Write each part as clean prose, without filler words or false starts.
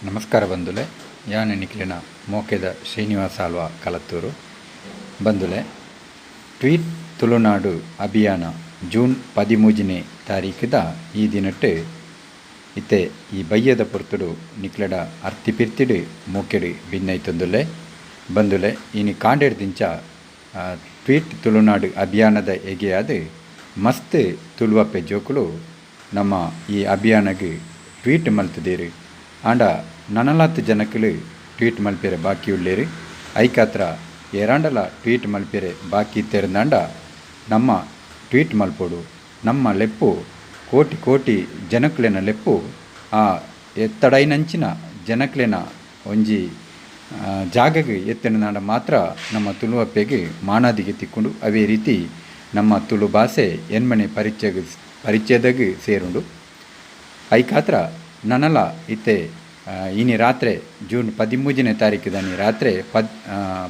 ನಮಸ್ಕಾರ ಬಂಧುಲೆ, ಯಾನ್ ನಿಕ್ಲೆನ ಮೋಕೆದ ಶ್ರೀನಿವಾಸ ಆಳ್ವ ಕಲತ್ತೂರು. ಬಂಧುಲೆ, ಟ್ವೀಟ್ ತುಳುನಾಡು ಅಭಿಯಾನ ಜೂನ್ ಪದಿಮೂಜಿನೇ ತಾರೀಕುದ ಈ ದಿನಟ್ ಇತ್ತೆ ಈ ಬಯ್ಯದ ಪೊರ್ತುಡು ನಿಕ್ಲೆಡ ಅರ್ತಿ ಪಿರ್ತಿಡ್ ಮೋಕೆಡ್ ಬಿನ್ನೈತೊಂದುಲ್ಲೆ. ಬಂಧುಲೆ, ಇನಿ ಕಾಂಡೆಡ್ದಿಂಚ ಟ್ವೀಟ್ ತುಳುನಾಡು ಅಭಿಯಾನದ ಎಗೆಯಾದ್ ಮಸ್ತ್ ತುಳುವಪ್ಪೆ ಜೋಕುಲು ನಮ್ಮ ಈ ಅಭಿಯಾನಗ್ ಟ್ವೀಟ್ ಮಲ್ತ್ದೆರ್. ಆಂಡ ನನಲಾತ್ ಜನಕುಲು ಟ್ವೀಟ್ ಮಲ್ಪೆರೆ ಬಾಕಿ ಉಲ್ಲೆರ್. ಐಕಾತ್ರ ಏರಾಂಡಲ ಟ್ವೀಟ್ ಮಲ್ಪೆರೆ ಬಾಕಿ ಇತ್ತೆರ್ಂದಾಂಡ ನಮ್ಮ ಟ್ವೀಟ್ ಮಲ್ಪೊಡು. ನಮ್ಮ ಲೆಪ್ಪು ಕೋಟಿ ಕೋಟಿ ಜನಕುಲೆನ ಲೆಪ್ಪು ಆ ಎತ್ತಡೈನಂಚಿನ ಜನಕ್ಲೆನ ಒಂಜಿ ಜಾಗಗ್ ಎತ್ತ್ಂಡಾಂಡ ಮಾತ್ರ ನಮ್ಮ ತುಳುವಪ್ಪೆಗ್ ಮಾನಾದಿಗೆ ತಿಕ್ಕುಂಡು. ಅವೇ ರೀತಿ ನಮ್ಮ ತುಳು ಬಾಸೆ ಎನ್ಮನೆ ಪರಿಚಯಗ್ ಪರಿಚಯದಗ್ ಸೇರುಂಡು. ಐಕಾತ್ರ ನನಲ ಇತ್ತೆ ಇನಿ ರಾತ್ರೆ ಜೂನ್ ಪದಿಮೂಜನೇ ತಾರೀಕುದಾನಿ ರಾತ್ರೆ ಪದ್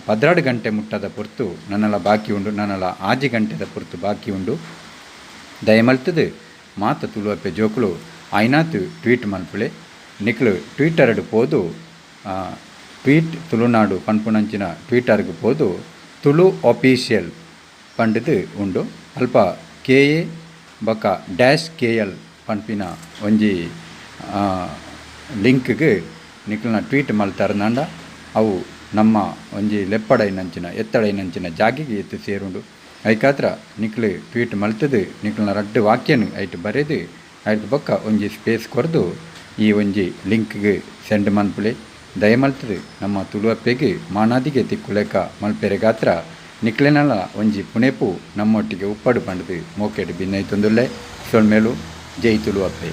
12 ಗಂಟೆ ಮುಟ್ಟದ ಪೊರ್ತು ನನಲ ಬಾಕಿ ಉಂಡು. ನನಲ ಆಜಿ ಗಂಟೆದ ಪೊರ್ತು ಬಾಕಿ ಉಂಡು. ದಯಮಲ್ತ್ದ್ ಮಾತ ತುಳುವಪ್ಪೆ ಜೋಕುಲು ಆಯಿನಾತ್ ಟ್ವೀಟ್ ಮಲ್ಪುಲೆ. ನಿಕ್ಲು ಟ್ವಿಟರ್ಡ್ ಪೋದು ಟ್ವೀಟ್ ತುಳುನಾಡು ಪನ್ಪುನಂಚಿನ ಟ್ವಿಟರ್ಗ್ ಪೋದು ತುಳು ಆಪೀಶಿಯಲ್ ಪಂಡ್ದ್ ಉಂಡು. ಅಲ್ಪ ಕೆ ಎ ಬೊಕ ಡ್ಯಾಶ್ ಕೆ ಎಲ್ ಪನ್ಪಿನ ಒಂಜಿ ಲಿಂಕ್ಗ್ ನಿಕಲ್ನ ಟ್ವೀಟ್ ಮಲ್ತರ್ಂದಾಂಡ ಅವು ನಮ್ಮ ಒಂಜಿ ಲೆಪ್ಪಡೈನಂಚಿನ ಎತ್ತಡೈನಂಚಿನ ಜಾಗೆಗ್ ಎತ್ತ್ ಸೇರುಂಡು. ಐಕಾತ್ರ ನಿಕ್ಲು ಟ್ವೀಟ್ ಮಲ್ತ್ದ್ ನಿಕಲ್ನ ರಡ್ಡ್ ವಾಕ್ಯನ್ ಐಟ್ ಬರೆದ್ ಐರ್ದ್ ಬೊಕ್ಕ ಒಂಜಿ ಸ್ಪೇಸ್ ಕೊರ್ದು ಈ ಒಂಜಿ ಲಿಂಕ್ಗ್ ಸೆಂಡ್ ಮನ್ಪುಲೆ. ದಯಮಲ್ತ್ದ್ ನಮ್ಮ ತುಳುವಪ್ಪೆಗ್ ಮಾನಾದಿಗೆ ತಿಕ್ಕುಲೆಕ ಮಲ್ಪೆರೆಗಾತ್ರ ನಿಕ್ಲೆನಲ ಒಂಜಿ ಪುಣೆಪು ನಮ್ಮೊಟ್ಟಿಗೆ ಉಪ್ಪಡ್ ಪಂಡ್ದ್ ಮೋಕೆಡ್ ಬಿನ್ನೈತೊಂದುಲ್ಲೆ. ಸೊಲ್ಮೆಲು. ಜೈ ತುಳುವಪ್ಪೆ.